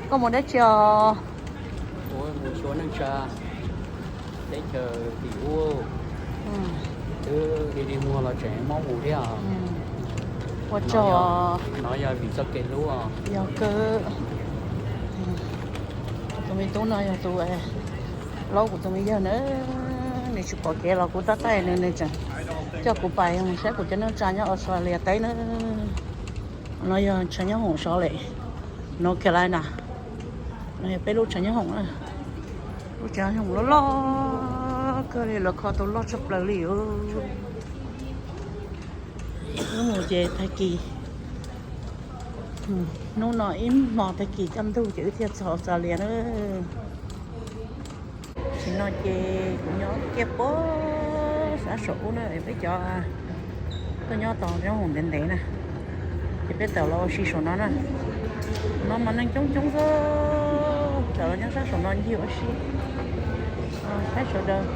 Koj mus dab tsi os? Mus xyuas neej tsa teb chaws tim ub, twb dig dig muag los tseem mob mus thiab. Ua tsaug. No yog vim txoj kev hlub os. Yog kawg. Kuv tus me tub no yog tus laub kuv tus me yawg na. Nws tsis pom kev los kuv tab tais nws, nws tseem coj kuv pais mus saib kuv cov neej tsa nyob Australia teb na. No yog chaw nyob hoom Salt Lake, North Carolina. No yog peb lub chaw nyob hoom na. Lub chaw nyob hoom loj loj kawg li, lawv kho tau loj tshaj plaws li. Wb mus ces tag kis, hnub no ib hmo tag kis kaj ntug ces wb thiaj txog Australia na. Tam sim no ces kuv nyob kiag puag sab saum ub na, peb cov tuaj nyob tau nyob hoom ntev ntev na, ces peb tawm los ua si saum no na. No mas neeg coob coob xwb, tawm los nyob sab saum no ncig ua si, saib sawv daws.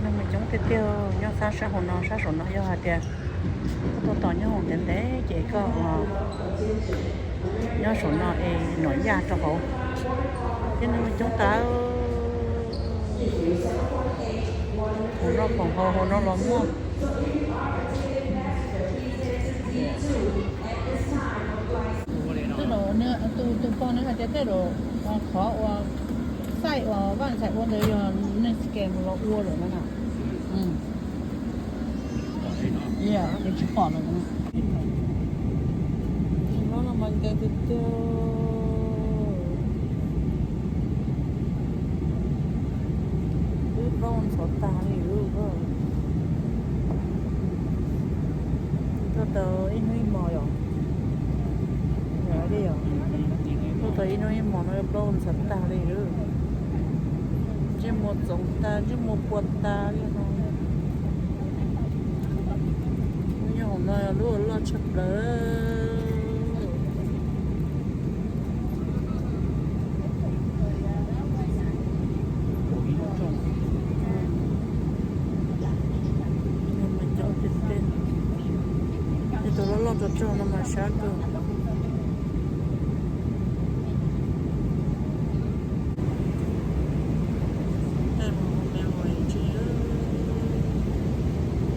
Neeg mas coob tiag tiag nyob sab sab hauv no, sab saum no yog hais tias koj tuaj tos nyob hoom ntev ntev ces koj nyob saum no es nov yaj rau hauv. Thiab neeg mas coob tas, hauv no khoom haus hauv no los muaj. Tej zaum tus pog nws hais tias tej zaum qhov uas xaij uas vaj ntxhais ua ntawd yog neeg scam los ua lawm no na. Ces tsis pom lawm. Tus no mas nkees tiag tiag. Wb plaub ntxhov tag li. Tuaj tau ib hnub ib hmos yom. Yog li yom, tuaj tau ib hnub ib hmos no plaub ntxhov tag li. Ntsej muag txoov tag, ntsej muag pua tag li no. Lub nyob hauv no lub loj tshaj plaws. Tej tus loj loj txog txog no mas sab kawg. Tej mus memory tsis,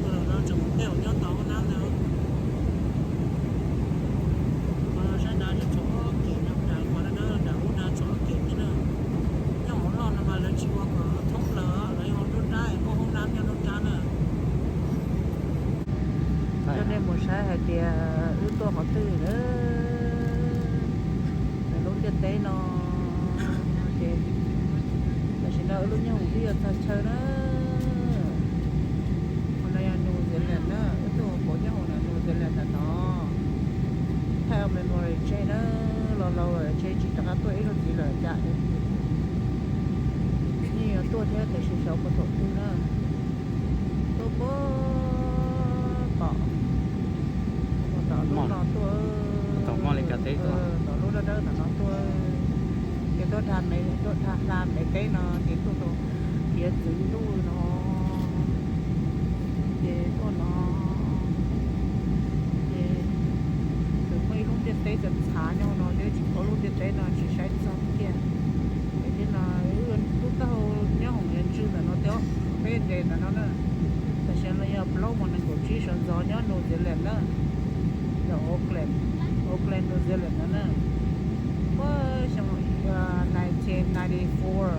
tus no tseem mus tej nyob tau hoob nab ntawd. Qhov saib dab tso kem no, qhov dab dab tso kem thiab na. Nyob hauv loj no mas lawv tsis ua kom thoob plaws, lawv ua nruab nrab, muaj hoob nab nyob nruab nrab na. Coj nej mus saib hais tias wb tuaj qhov twg na. Lub ntiaj teb no ces tam sim no wb lub nyob hoom twb yuav txog chaw na. Qhov no yog New Zealand na, wb tuaj hauv paus nyob hauv na New Zealand ntawm no. Thaij ua memory tseg na, los laus lawm tseg tsis rov qab tuaj ib zaug ntxiv lawm cas. Yeej yuav tuaj thiab tiam sis xyov puas thaum twg na. Tuaj puag tom, tom lub no tuaj, tom lub dawb dawb tom no tuaj, ces tuaj dhia me, tuaj dhia hla me teb no ces tuaj rau hiav txwv ntuj no, ces tuaj no, ces txawm muaj ib lub ntiaj teb txawm txhav nyob no thiab tsis paub lub ntiaj teb no tsis saib txog kiag. Es thiab no wb lub taub hau nyob hoom yuav ntsws ntawm no thiab, peb nres ntawm no na. Tam sim no yog plaub moos nees nkaum tsib sawv ntxov nyob New Zealand na, yog Auckland, Auckland New Zealand no na. Puag xyoo nineteen ninety-four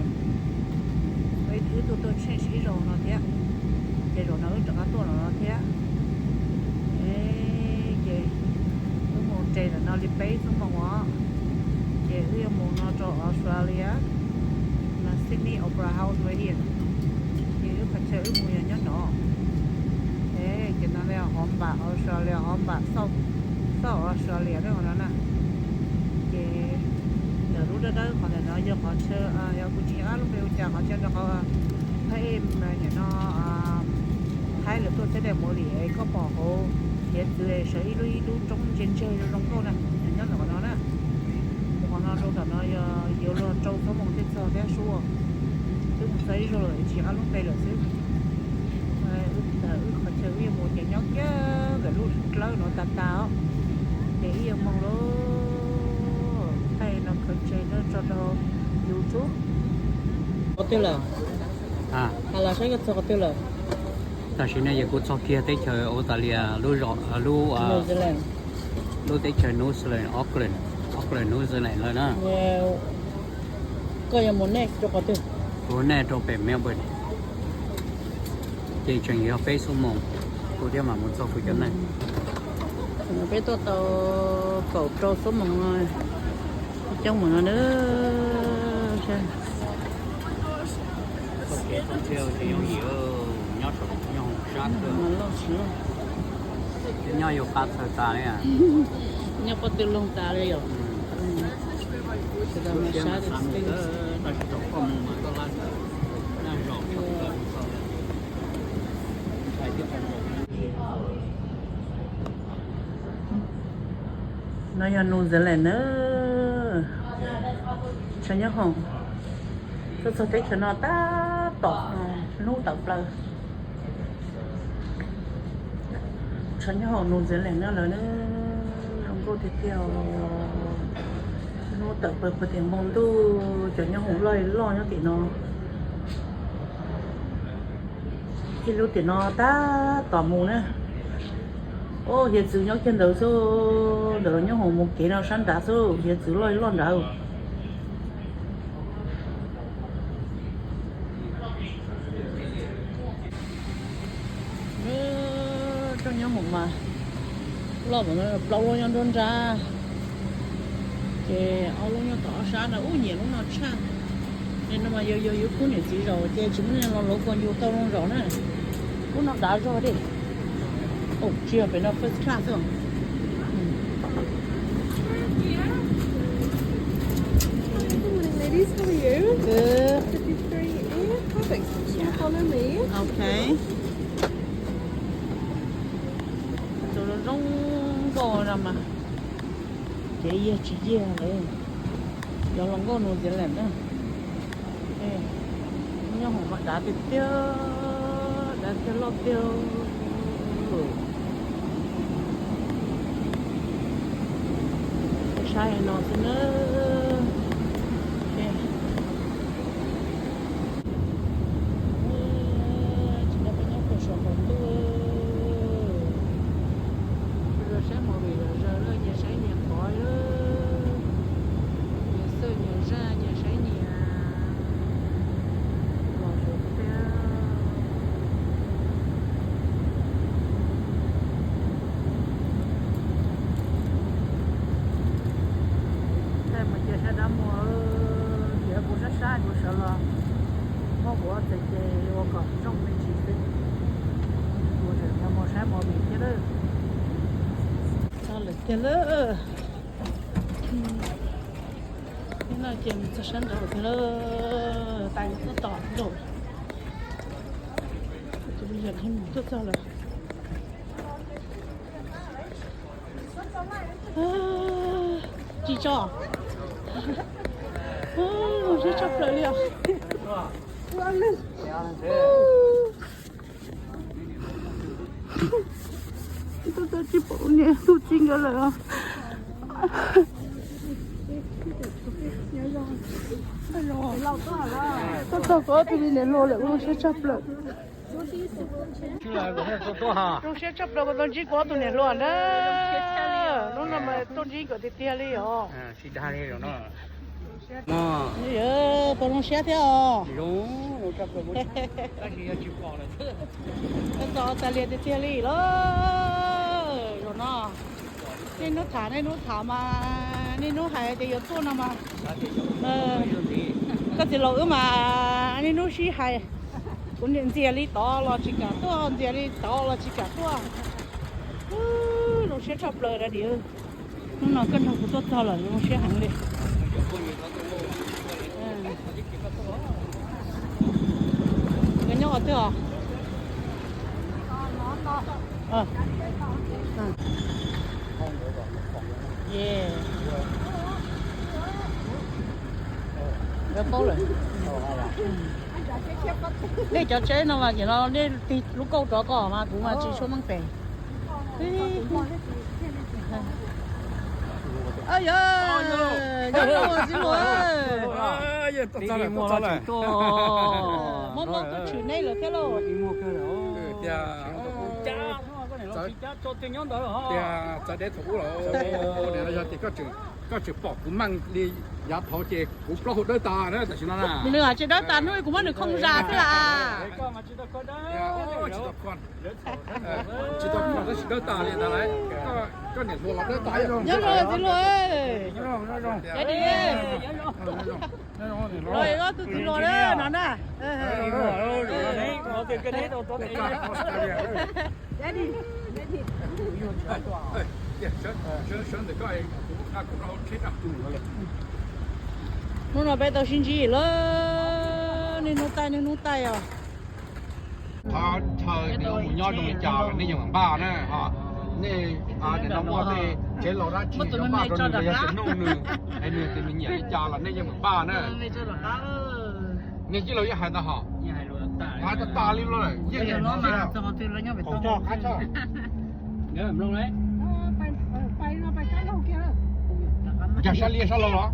wb tuaj tuaj change ib zaug no thiab, ces zaum no wb rov qab tuaj los no thiab. Ces wb mus nres ntawm no li peb xuab moos os, ces wb yuav mus no rau Australia, no Sydney Opera House right here. Ces wb qhov chaw wb mus yog nyob no. Ces no hov npam Australia, hov npam south, south Australia no na. Ces ntawm lub dawb dawb qhov ntawm no yog qhov chaw, yog kuv tsis nco qab lub npe ua cas, qhov chaw no qhov thaij nim no Thaib lawv tuaj txhiab daim mus li es koj pom hauv hiav txwv sawv ib lub ib lub roob ntseg ntseg zoo zoo nkauj na, nyob ntawm qhov no na. Mus qhov no rau tom no yog yuav luag rau xuab moos thiaj txog thiab sub. Twb mus txog ib zaug lawm tsis nco qab lub npe lawm xwb. Wb qhov chaw wb yuav mus ces nyob kiag ntawm lub dlawb no tas tas os, ces wb yuav mus lawm. Thaij no khaws tseg na tso rau YouTube. Qhov twg lawm? Has los saib koj txog qhov twg lawm? Tam sim no ces kuv txog kiag teb chaws Australia lub zos, lub, lub teb chaws New Zealand, Auckland, Auckland, New Zealand lawm na. Koj yuav mus nej rau qhov twg? Kuv nej rau pem Melbourne, ces tseem yog peb xuab moos, kuv thiaj mam mus txog kuv cov neeg. Peb tuaj tau kaum rau xuab moos coob mus no na. Nyob yuav qab txhawj tas li. Nyob pob tw loog tas li yom. No yog New Zealand na. Tshaj nyob hoom, tuaj txog teb chaws no tab tom hnub tawm plaws. Tshaj nyob hoom New Zealand na lawm na, zoo nkauj tiag tiag. Hnub tawm plaws puag tim npoo ntuj, cov nyob hoom loj loj nyob tim no. Ib lub tim no tab tom mus na. Hiav txwv nyob kiag ntawd xwb, ntawm los nyob hoom mus kev no sab nrad xwb, hiav txwv loj loj nrad. Rooj nyob hoom mas loj, plaub lub nyob nruab nrab, ces ob lub nyob tom ob sab na. Ub, nyiam lub no tshaj. Nim no mas yog yug khub niam txiv zaum ces tsis muaj neeg los lauv ko yug tau loo zaum na. Lub no dav zog li. Tsis yog pem no first class xwb. Good morning, ladies. How are you? Good. Fifty-three A, perfect. Just follow me. Okay. Tus zoo zoo nkauj no mas, kev yiag tsis yiag lawm. Yog hluas nkauj New Zealand na. Nyob hoom mas dav tiag tiag, dav tiag loj tiag. Saib no xwb na. Tsis no peb nyob puag saum qaum ntuj. Saib movie zom zaws na, nyias saib nyias qhov, nyias xwb nyias zaj, nyias saib nyias los tus tiag. Thaij mus cia sab dab muag, cia kuv sab sab kuv sawv los muab kuv ob txhais ces ua kom zoo me ntsis xwb. Kuv tseem yuav mus saib movie thiab lawm. Txog lawm tiag lawm. Ib no ces mus txog sab nraud tiag lawm, tais yuav tuaj tos lawm. Tus me nyuam mus tuaj txog lawm. Tsis tso. Zoo siab tshaj plaws li os. Tuaj txog tsis pom niam tub txib nkawd lawm os. Tuaj txog kuv ob tug me niam hluas lawm, zoo siab tshaj plaws. Zoo siab tshaj plaws uas tau ntsib kuv ob tug niam hluas na. Hnub no mas tuaj ntsib nkawd tiag tiag li os. Puas zoo siab thiab os? Tau txog Australia tiag tiag li lawm. Zaum no niaj hnub tham niaj hnub tham mas niaj hnub hais tias yuav tuaj no mas, koj txiv laus wb mas niaj hnub sib hais. Kuv niam ntxias li tod los tsis kam tuaj, ntxias li tod los tsis kam tuaj. Zoo siab tshaj plaws da diam. Hnub no koj nrog kuv tuaj txog lawm zoo siab heev li. Koj nyob qhov twg os? Nkawd paub lawm. Nej cov tsheb no mas nim no nej tig lub kauj rov kom mas kuv mas tsis tshua meej pem. Yog txiv muag, mob mob koj tshwm nej lawm thiab lauj. Tias txawv deb thaum ub los, nim no yog tias koj tseem pom kuv meej li yav thaud ces kuv plaub hau dawb tas na tam sim no na. Nws hais tias dawb tas hnub kuv muab nws khoo zas xwb las. Tsis tau kho, tsis tau kho tab sis dawb tas li ntawd lauj. Koj niam hluas los dawb tas. Nyob zoo txiv hluas. Los tus txiv hluas no na. Hnub no peb tau sib ntsib lawm, niaj hnub taij niaj hnub taij os. Qhov chaw nws mus nyob zoo li cas los nej yeej mam npaj na ho. Nej nim no muaj tej tsev laus dab tsi npaj rau nws los yog tias nug nws, es nws tias nws nyiam li cas los nej yeej mam npaj na. Nej tij laug yeej hais ntawd hos. Hais tas tas li lawm yeej. Cas sab liaj sab laug los?